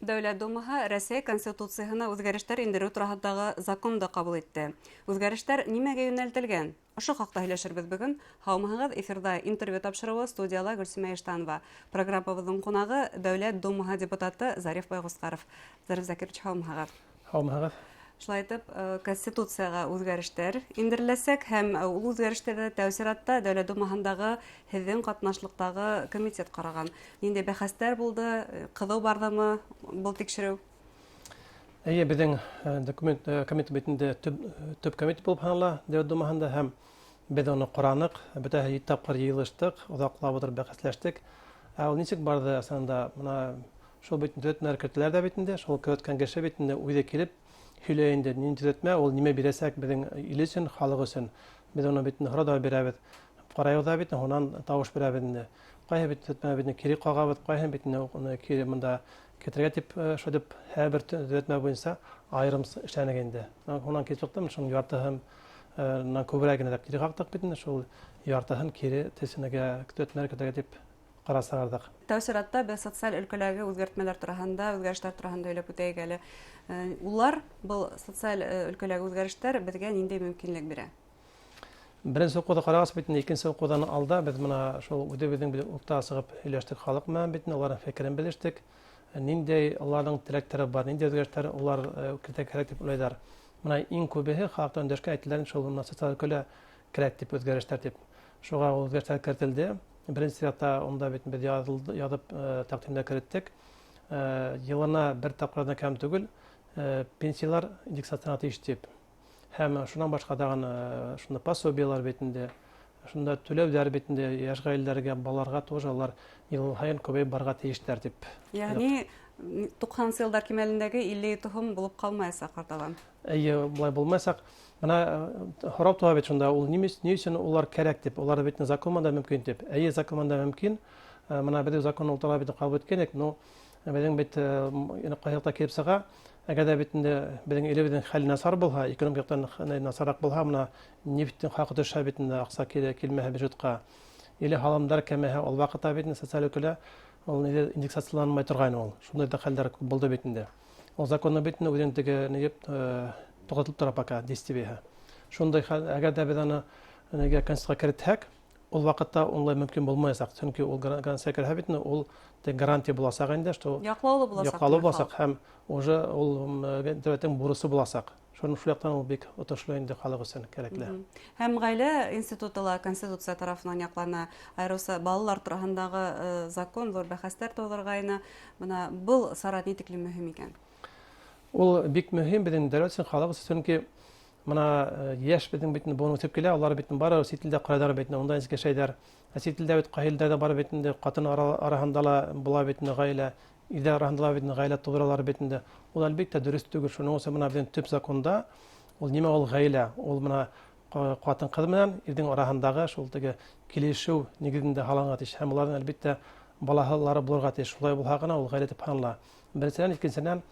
Дәүләт Думаһы Рәсәй Конституцияһына үҙгәрештәр индереү тураһындағы законды ҡабул итте. Үҙгәрештәр нимәгә йүнәлтелгән? Ошо хаҡта һөйләшербеҙ бөгөн. Һаумыһығыҙ, эфирҙа интервью тапшырыуы, студияла Гөлсимә Иштанова. Программабыҙҙың ҡунағы Дәүләт Думаһы депутаты Зариф Байғусҡаров. Зариф Закирович, һаумыһығыҙ. Һаумыһығыҙ. Шулай итеп, Конституцияға үҙгәрештәр индереләсәк һәм ул үҙгәрештәрҙе тәү сиратта Дәүләт Думаһындағы һеҙҙең ҡатнашлыҡтағы комитет ҡараған. Ниндәй бәхәстәр булды, ҡыҙыу барҙымы был тикшереү? Эйе, беҙҙең документ комитет бит инде төп комитет булып һанала Дәүләт Думаһында, һәм беҙ уны ҡараныҡ, бөтәһе ете тапҡыр йыйылыштыҡ, оҙаҡлап ултырып бәхәсләштек. Ә ул нисек барҙы ысынында? Бына шул бит төҙәтмәләр кертәләр ҙә бит инде, шул керткән кеше бит инде үҙе килеп һөйләй инде, ниндәй төҙәтмә, ул нимә бирәсәк беҙҙең ил өсөн, халыҡ өсөн. Беҙ уны бит һорау ҙа бирәбеҙ, ҡарайбыҙ ҙа бит, һунан тауыш бирәбеҙ инде. Ҡайһы бит төҙәтмә бит кире ҡағабыҙ, ҡайһы бит уны кире бында китерергә тип, шулай тип һәр бер төҙәтмә буйынса айырым эшләнек инде. Һунан килеп сыҡты, шуның яртыһынан күберәк генә кире ҡаҡтыҡ бит инде, шул яртыһын кире төҫөнөгә төҙәтмәләр кертергә тип ҡарар сығарҙыҡ. Тәү сиратта беҙ социаль өлкәләге үҙгәртмәләр тураһында, үҙгәрештәр тураһында һөйләп үтәйек әле. Улар, был социаль өлкәләге үҙгәрештәр беҙгә ниндәй мөмкинлек бирә? Беренсе уҡыуҙы ҡарағас бит инде, икенсе уҡыуҙан алда беҙ бына шул үҙебеҙҙең уртаға сығып һөйләштек халыҡ менән бит инде, уларҙың фекерен белештек. Ниндәй уларҙың теләктәре бар, ниндәй үҙгәрештәр улар кертә кәрәк тип уйлайҙар. Бына иң күбеһе халыҡтан өндәшкән әйтеләр шул бына социаль өлкәлә кәрәк тип үҙгәрештәр тип. Шуға ул үҙгәрештәр кертелде. Беренсе сиратта унда бит беҙ яҙып тәҡдимдәр кереттек. Йылына бер тапҡырҙан кәм түгел пенсиялар индексацияланырға тейеш тип. Һәм шунан башҡа тағын шунда пособиелар бит инде, шунда түләүҙәр бит инде йәш ғаиләләргә, балаларға тоже улар йыл һайын күбәйеп барырға тейештәр тип. Йәғни туҡһанынсы йылдар кимәлендәге 57 һум булып ҡалмаясаҡ артабан. Эйе, былай булмаясаҡ. Бына һорау тыуа бит шунда, ул ни өсөн улар кәрәк тип, улар бит закон да мөмкин тип. Эйе, закон да мөмкин. Бына беҙ закон ултыра бит ҡабул иткәнек, но беҙҙең бит ҡайһы килеп сыға. Әгәр ҙә бит инде беҙҙең илебеҙҙең хәле насар булһа, экономик яҡтан насарыраҡ булһа, бына нефттең хаҡы төшһә бит инде, аҡса килмәһә бюджетҡа, или һалымдар кәмәһә, ул ваҡытта бит инде социаль өлкәлә ул индексацияланмай торғайны ул. Шундай ҙа хәлдәр күп булды бит инде. Ул законны бит инде үҙенең теге ни туҡтатылып тора пока действиеһы. Шундай хәл, әгәр ҙә беҙ аны нигә конституцияға керетһәк, ул ваҡытта унлай мөмкин булмаясаҡ. Сөнки ул конституцияға керһә бит инде, ул гарантия буласаҡ инде, что яҡлаулы буласаҡ, яҡлаулы буласаҡ һәм уже ул дәүләттең бурысы буласаҡ. Шуның шул яҡтан ул бик отошло инде халыҡ өсөн кәрәкле. Һәм ғаилә институты ла конституция тарафынан яҡлана. Айырыуса балалар тураһындағы закон ҙур бәхәстәр тыуҙырғайны. Бына был сара ни тиклем мөһим икән? Ул бик мөһим беҙҙең дәүләт өсөн, халыҡ өсөн, сөнки бына йәш беҙҙең бит быуын үҫеп килә, улар бит бары сит илдә ҡарайҙар бит, унда нисек йәшәйҙәр. Ә сит илдә бит ҡайһы илдәрҙә бар бит инде, ҡатын араһында ла була бит инде ғаилә, ирҙәр араһында ла бит инде ғаилә тыуҙыралар бит инде. Ул әлбиттә дөрөҫ түгел. Шуның өсөн бына беҙҙең төп законда ул нимә ул ғаилә? Ул бына ҡатын-ҡыҙ менән ирҙең араһындағы шул теге килешеү нигеҙендә һалынға тейеш. Һәм уларҙың әлбиттә балаһылары булырға тейеш. Шулай булһа ғына ул ғаилә тип һанала. Беренсенән, икенсенән,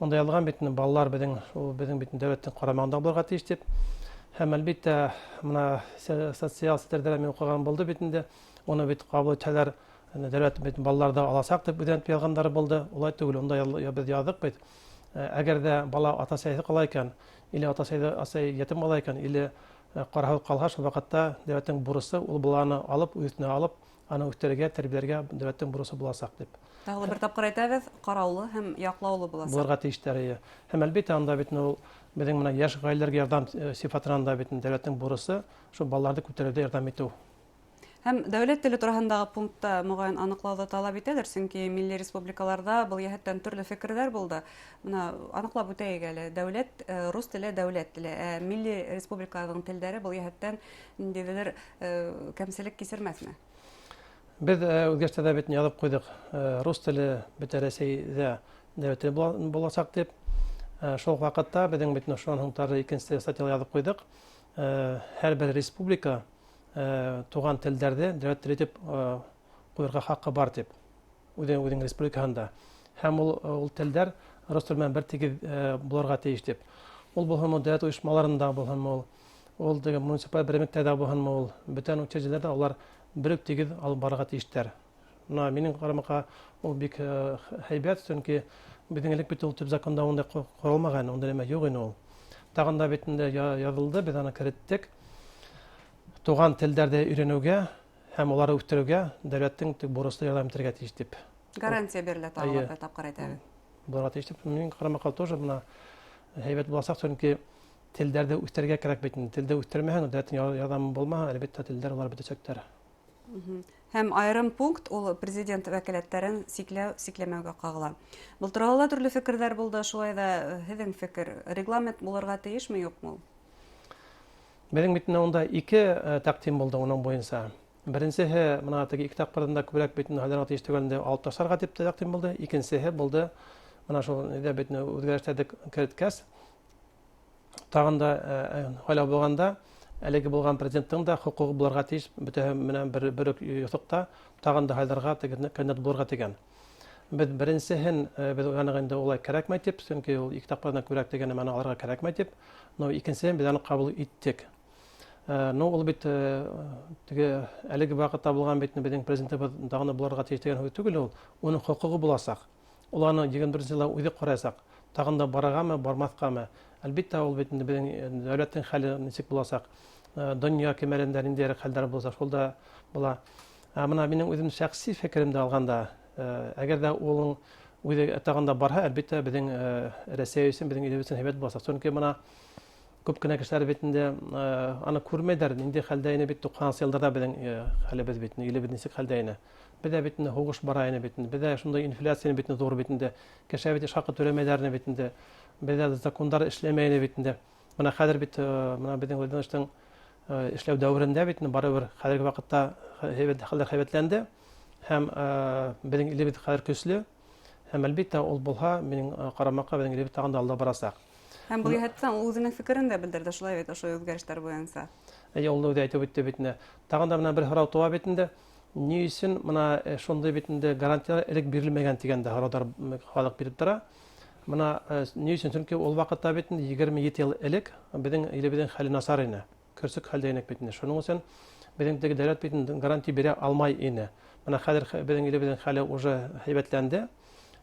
унда яҙылған бит инде балалар беҙҙең, ул беҙҙең бит дәүләттең ҡарамағында булырға тейеш тип. Һәм әлбиттә бына социаль селтәрҙә мин уҡыған булды бит инде, уны бит ҡабул итһәләр, дәүләт бит балаларҙы аласаҡ тип үҙенән яҙғандары булды. Улай түгел, унда беҙ яҙҙыҡ бит. Әгәр ҙә бала ата-әсәһе ҡала икән, или ата-әсәй ятим ҡала икән, или ҡараһыҙ ҡалһа, шул ваҡытта дәүләттең бурысы ул баланы алып, үҙ өҫтөнә алып, аны үҫтерергә, тәрбиәләргә дәүләттең бурысы буласаҡ тип. Тағы бер тапҡыр әйтәбеҙ, ҡараулы һәм яҡлаулы буласаҡ. Булырға тейештәр, эйе. Һәм әлбиттә анда бит ул беҙҙең менән йәш ғаиләләргә ярҙам сифатынан да бит дәүләттең бурысы шул балаларҙы күтәреүҙә ярҙам итеү. Һәм дәүләт теле тураһындағы пунктта моғайын аныҡлауҙы талап итәлер, сөнки милли республикаларҙа был йәһәттән төрлө фекерҙәр булды. Бына аныҡлап үтәйек әле. Дәүләт, рус теле дәүләт теле, ә милли республикаларҙың телдәре был йәһәттән ниндәйҙер кәмселек кисермәҫме? Беҙ үҙгәрештәрҙә бит яҙып ҡуйҙыҡ, рус теле бөтә Рәсәйҙә дәүләт теле буласаҡ тип. Шул уҡ ваҡытта беҙҙең бит шунан һуң тағы икенсе статьяла яҙып ҡуйҙыҡ, һәр бер республика туған телдәрҙе дәүләт теле итеп ҡуйырға хаҡы бар тип. Үҙенең республикаһында. Һәм ул телдәр рус теле менән бер тигеҙ булырға тейеш тип. Ул булһынмы дәүләт ойошмаларында булһынмы ул теге муниципаль берәмлектәрҙә булһынмы ул, бүтән учреждениеләрҙә улар бер үк тигеҙ алып барырға тейештәр. Бына минең ҡарамаҡа ул бик һәйбәт, сөнки Беҙҙең элек бит ул төп законда ундай ҡоролмаған, ундай нәмә юҡ ине ул. Тағын да бит инде яҙылды, беҙ аны кереттек. Туған телдәрҙе өйрәнеүгә һәм уларҙы үҫтереүгә дәүләттең бурыслы ярҙам итергә тейеш тип. Гарантия бирелә тағы бер тапҡыр әйтәбеҙ. Булырға тейеш тип. Минең ҡарамаҡҡа тоже бына һәйбәт буласаҡ, сөнки телдәрҙе үҫтерергә кәрәк бит инде. Телде үҫтермәһәң, дәүләттең ярҙамы булмаһа, әлбиттә, телдәр улар бөтәсәктәр. Һәм айырым пункт ул президент вәкаләттәрен сикләү, сикләмәүгә ҡағыла. Был турала ла төрлө фекерҙәр булды, шулай ҙа һеҙҙең фекер, регламент булырға тейешме, юҡмы ул? Беҙҙең бит унда ике тәҡдим булды уның буйынса. Беренсеһе, бына теге ике тапҡырҙан да күберәк бит һайланырға тейеш түгелде, алып ташларға тип тә тәҡдим булды. Икенсеһе булды, бына шул нидә бит үҙгәрештәрҙе керткәс, тағын да һайлау булғанда, әлеге булған президенттың да хоҡуғы булырға тейеш, бөтәһе менән бер үк юҫыҡта тағын да һайларға кандидат булырға тигән. Беҙ беренсеһен, беҙ уйланыҡ инде улай кәрәкмәй тип, сөнки ул ике тапҡырҙан күберәк тигән нәмәне алырға кәрәкмәй тип, но икенсеһен беҙ аны ҡабул иттек. Ну, ул бит теге әлеге ваҡытта булған бит беҙҙең президентыбыҙ тағын да булырға тейеш тигән һүҙ түгел ул, уның хоҡуғы буласаҡ. Ул аны егерме беренсе йылда үҙе ҡараясаҡ. Тағын да барырғамы, бармаҫҡамы? Әлбиттә, ул бит инде беҙҙең дәүләттең хәле нисек буласаҡ, донъя кимәлендә ниндәйерәк хәлдәр буласаҡ, шул да була. Ә бына минең үҙем шәхси фекеремде алғанда, әгәр ҙә уның үҙе тағын да барһа, әлбиттә, беҙҙең Рәсәй өсөн, беҙҙең илебеҙ өсөн һәйбәт буласаҡ. Сөнки бына күп кенә кешеләр бит инде аны күрмәйҙәр, ниндәй хәлдә ине бит туҡһанынсы йылдарҙа беҙҙең хәлебеҙ бит, илебеҙ нисек хәлдә ине. Беҙҙә бит инде һуғыш бара ине бит инде, беҙҙә шундай инфляция бит инде ҙур бит инде, кеше бит эш хаҡы түләмәйҙәр ине бит инде, беҙҙә закондар эшләмәй ине бит инде. Бына хәҙер бит, бына беҙҙең Владимировичтың эшләү дәүерендә бит инде барыбер хәҙерге ваҡытта хәлдәр һәйбәтләнде һәм беҙҙең илебеҙ хәҙер көслө һәм әлбиттә ул булһа, минең ҡарамаҡҡа беҙҙең илебеҙ тағын да алда барасаҡ. Һәм был йәһәттән ул үҙенең фекерен дә белдерҙе, шулай бит, ошо үҙгәрештәр буйынса. Эйе, ул үҙе әйтеп үтте бит инде. Тағын да бына бер һорау тыуа бит инде. Ни өсөн бына шундай бит инде гарантиялар элек бирелмәгән тигән дә һорауҙар халыҡ биреп тора. Бына ни өсөн? Сөнки ул ваҡытта бит инде егерме ете йыл элек беҙҙең илебеҙҙең хәле насар ине. Көрсөк хәлдә инек бит инде. Шуның өсөн беҙҙең теге дәүләт бит инде гарантия бирә алмай ине. Бына хәҙер беҙҙең илебеҙҙең хәле уже һәйбәтләнде.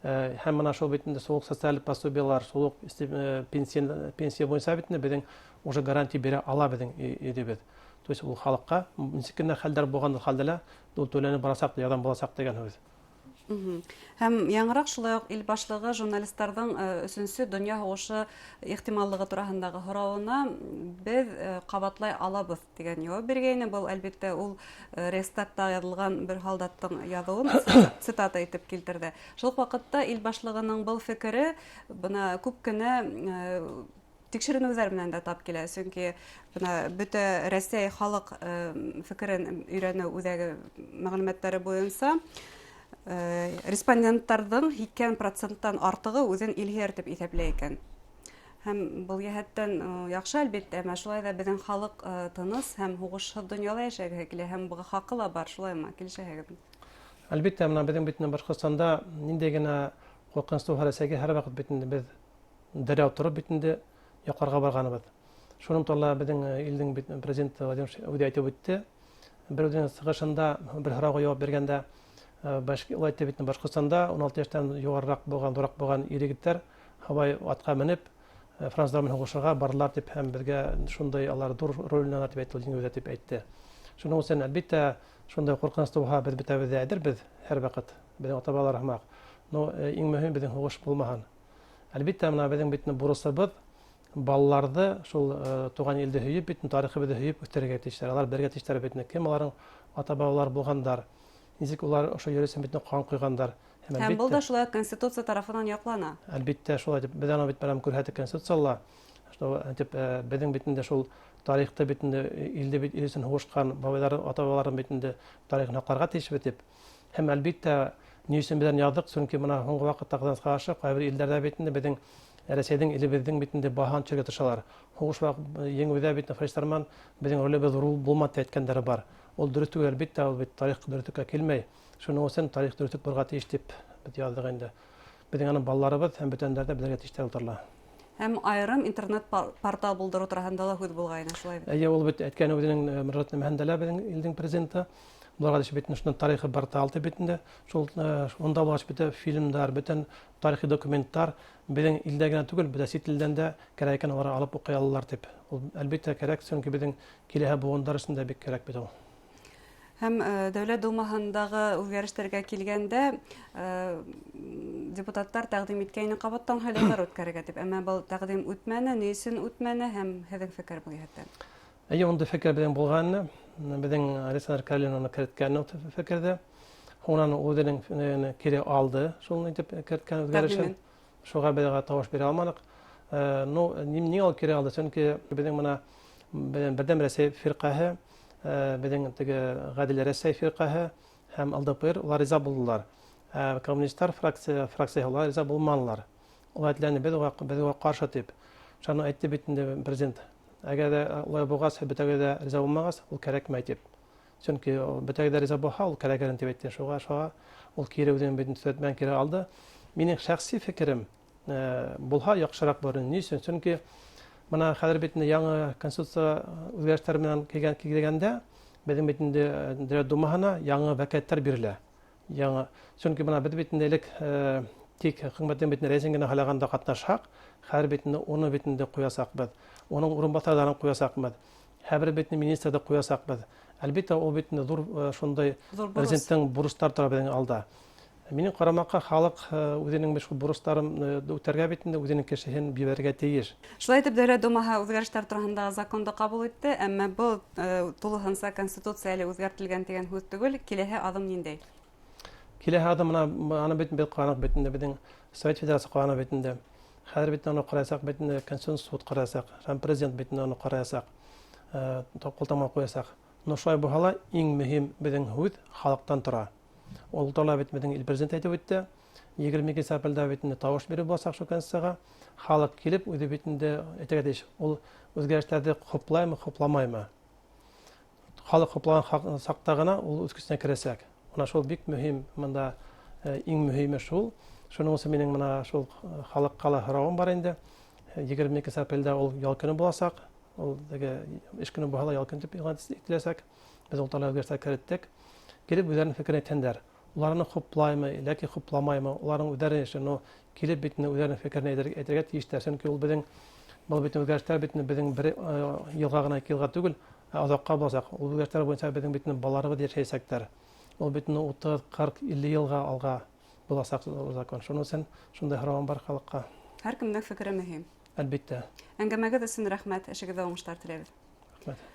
Һәм бына шул бит инде шул уҡ социаль пособиелар, шул уҡ пенсия буйынса бит инде беҙҙең уже гарантия бирә ала беҙҙең илебеҙ. То есть ул халыҡҡа нисек кенә хәлдәр булған хәлдә лә ул түләнеп барасаҡ, ярҙам буласаҡ тигән һүҙ. Һәм яңыраҡ шулай уҡ ил башлығы журналистарҙың өсөнсө донъя һуғышы ихтималлығы тураһындағы һорауына беҙ ҡабатлай алабыҙ тигән яуап биргәйне. Был, әлбиттә, ул Рейхстагта яҙылған бер һалдаттың яҙыуын цитата итеп килтерҙе. Шул уҡ ваҡытта ил башлығының был фекере бына күп кенә тикшеренеүҙәр менән дә тап килә, сөнки бына бөтә Рәсәй халыҡ фекерен өйрәнеү үҙәге мәғлүмәттәре буйынса респонденттарҙың һикһән проценттан артығы үҙен илһөйәр тип иҫәпләй икән. Һәм был йәһәттән яҡшы, әлбиттә, әммә шулай ҙа беҙҙең халыҡ тыныс һәм һуғышһыҙ донъяла йәшәгеһе килә, һәм быға хаҡы ла бар, шулаймы? Килешәһегеҙме? Әлбиттә, бына беҙҙең бит Башҡортостанда ниндәй генә ҡурҡыныс тыуһа Рәсәйгә һәр ваҡыт бит инде беҙ дәррәү тороп бит инде яҡларға барғаныбыҙ. Шуның турала беҙҙең илдең бит президенты Владимир Владимирович үҙе әйтеп үтте. Бер үҙенең сығышында бер һорауға яуап биргәндә, ул әйтте бит, Башҡортостанда ун алты йәштән юғарыраҡ булған, ҙурыраҡ булған ир-егеттәр һабай атҡа менеп француздар менән һуғышырға барҙылар тип, һәм беҙгә шундай алар ҙур роль уйнанылар тип әйтте, ул еңеүҙә тип әйтте. Шуның өсөн, әлбиттә, шундай ҡурҡыныс тыуһа, беҙ бөтәбеҙ ҙә әҙербеҙ һәр ваҡыт, беҙҙең ата-бабалар һымаҡ. Но иң мөһим беҙҙең һуғыш булмаһын. Әлбиттә, бына беҙҙең бит бурысыбыҙ балаларҙы шул тыуған илде һөйөп, бит тарихыбыҙҙы һөйөп үҫтерергә тейештәр. Алар белергә тейештәр бит кем уларҙың ата-бабалары булғандар, нисек улар ошо ер өсөн бит ҡан ҡойғандар. Һәм Һәм был да әлбиттә шулай Конституция тарафынан яҡлана. Әлбиттә, шулай тип беҙ аны бит бәрәм күрһәттек Конституцияла, что тип беҙҙең бит инде шул тарихты бит инде илде бит ил өсөн һуғышҡан бабайҙар, ата-бабаларын бит инде тарихын һаҡларға тейешбеҙ тип. Һәм әлбиттә, ни өсөн беҙ яҙҙыҡ? Сөнки бына һуңғы ваҡытта ҡыҙғанысҡа ҡаршы ҡайбер илдәрҙә бит инде беҙҙең Рәсәйҙең илебеҙҙең бит инде баһаһын төшөрөргә тырышалар. Һуғыш еңеүҙә бит фашистар менән беҙҙең ролебеҙ ҙур булманы тип әйткәндәре бар. Ул дөрөҫ түгел, әлбиттә, ул бит тарих дөрөҫлөккә килмәй. Шуның өсөн тарих дөрөҫлөк булырға тейеш тип беҙ яҙҙыҡ инде. Беҙҙең аны балаларыбыҙ һәм бүтәндәр ҙә белергә тейештәр ултырыла. Һәм айырым интернет портал булдырыу тураһында ла һүҙ булғайны, шулай бит? Эйе, ул бит әйткән үҙенең мөрәжәғәтнамәһендә лә беҙҙең илдең президенты. Булырға тейеш бит шунда тарихи портал дип бит инде. Шул унда булгач бөтә фильмдар, бөтен тарихи документтар беҙҙең илдә генә түгел, бөтә сит илдән дә кәрәк икән, улар алып уҡый алалар дип. Ул әлбиттә кәрәк, сөнки беҙҙең киләһе быуындар өсөн дә бик кәрәк бит ул. Һәм Дәүләт Думаһындағы үҙгәрештәргә килгәндә, депутаттар тәҡдим иткәйне ҡабаттан һайлауҙар үткәрергә тип, әммә был тәҡдим үтмәне. Ни өсөн үтмәне һәм һеҙҙең фекер был йәһәттән? Эйе, ундай фекер беҙҙең булғаны. Беҙҙең Александр Калин уны керткән ул фекерҙе. Һуңынан үҙенең кире алды, шул итеп керткән үҙгәрешен. Шуға беҙ уға тауыш бирә алманыҡ. Ну, ниңә ул кире алды? Сөнки беҙҙең мына Берҙәм Рәсәй фирҡәһе, беҙҙең теге Ғәдел Рәсәй фирҡәһе һәм ЛДПР улар риза булдылар. Ә коммунистлар фракция, фракцияһы улар риза булманылар. Улар әйтеләне, беҙ уға, беҙ уға ҡаршы тип. Шуны әйтте бит инде президент. Әгәр ҙә улай булғас, бөтәгеҙ ҙә риза булмағас, ул кәрәкмәй тип. Сөнки бөтәгеҙ ҙә риза булһа, ул кәрәк тип әйтте. Шуға, шуға ул кире үҙенең бөтөн төҙәтмәне кире алды. Минең шәхси фекерем булһа яҡшыраҡ булыр. Ни өсөн? Сөнки мына хәҙер бит инде яңы конституция үҙгәрештәре менән килгән килгәндә беҙҙең бит инде Дәүләт Думаһына яңы вәкаләттәр бирелә. Яңы. Сөнки мына беҙ бит инде элек тик хөкүмәттең бит рәисен генә һайлағанда ҡатнашһаҡ, хәҙер бит инде уны бит инде ҡуясаҡбыҙ. Уның урынбаҫарҙарын ҡуясаҡбыҙ. Һәр бер бит министрҙы ҡуясаҡбыҙ. Әлбиттә, ул бит инде ҙур шундай президенттың бурыстар тора беҙҙең алда. Минең ҡарамаҡҡа халыҡ үҙенең шул бурыстарын үтәргә бит инде үҙенең кешеһен бирергә тейеш. Шулай итеп, Дәүләт Думаһы үҙгәрештәр тураһындағы законды ҡабул итте, әммә был тулыһынса конституция әле үҙгәртелгән тигән һүҙ түгел. Киләһе аҙым ниндәй? Киләһе аҙым мына аны бит беҙ ҡараныҡ бит инде беҙҙең Совет Федерацияһы ҡараны бит инде. Хәҙер бит аны ҡараясаҡ бит инде Конституцион суд ҡараясаҡ, һәм президент бит инде аны ҡараясаҡ, ҡултамға ҡуясаҡ. Но шулай булһа ла иң мөһим беҙҙең һүҙ халыҡтан тора. Ул турала бит беҙҙең ил президент әйтеп үтте. 22 апрелдә бит инде тауыш биреү буласаҡ шул конституцияға. Халыҡ килеп үҙе бит инде әйтергә тейеш. Ул үҙгәрештәрҙе хуплаймы, хупламаймы? Халыҡ хуплаған саҡта ғына ул үҙ көсөнә керәсәк. Мына шул бик мөһим, мында иң мөһиме шул. Шуның өсөн минең мына шул халыҡҡа ла һорауым бар инде. 22 апрелдә ул ял көнө буласаҡ. Ул теге эш көнө булһа ла ял көнө тип иғлан ителәсәк. Беҙ ул турала үҙгәрештәр кереттек. Килеп үҙҙәренең фекерен әйтһендәр. Улар аны хуплаймы, ләкин хупламаймы, уларҙың үҙҙәре эше, но килеп бит инде үҙҙәренең фекерен әйтергә тейештәр. Сөнки ул беҙҙең был бит үҙгәрештәр бит инде беҙҙең бер йылға ғына, ике йылға түгел, ә оҙаҡҡа буласаҡ. Ул үҙгәрештәр буйынса беҙҙең бит инде балаларыбыҙ йәшәйәсәктәр. Ул бит инде 30, 40, 50 йылға алға буласаҡ закон. Шуның өсөн шундай һорауым бар халыҡҡа. Һәр кемдең фекере мөһим. Әлбиттә. Әңгәмәгеҙ өсөн рәхмәт, эшегеҙҙә уңыштар теләйбеҙ. Рәхмәт.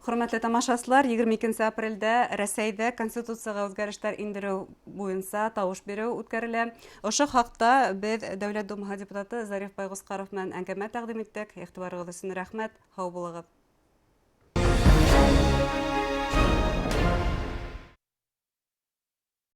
Хөрмәтле тамашасылар, 22 апрелдә Рәсәйҙә конституцияға үҙгәрештәр индереү буйынса тауыш биреү үткәрелә. Ошо хаҡта беҙ Дәүләт Думаһы депутаты Зариф Байғусҡаров менән әңгәмә тәҡдим иттек. Иғтибарығыҙ өсөн рәхмәт, һау булығыҙ.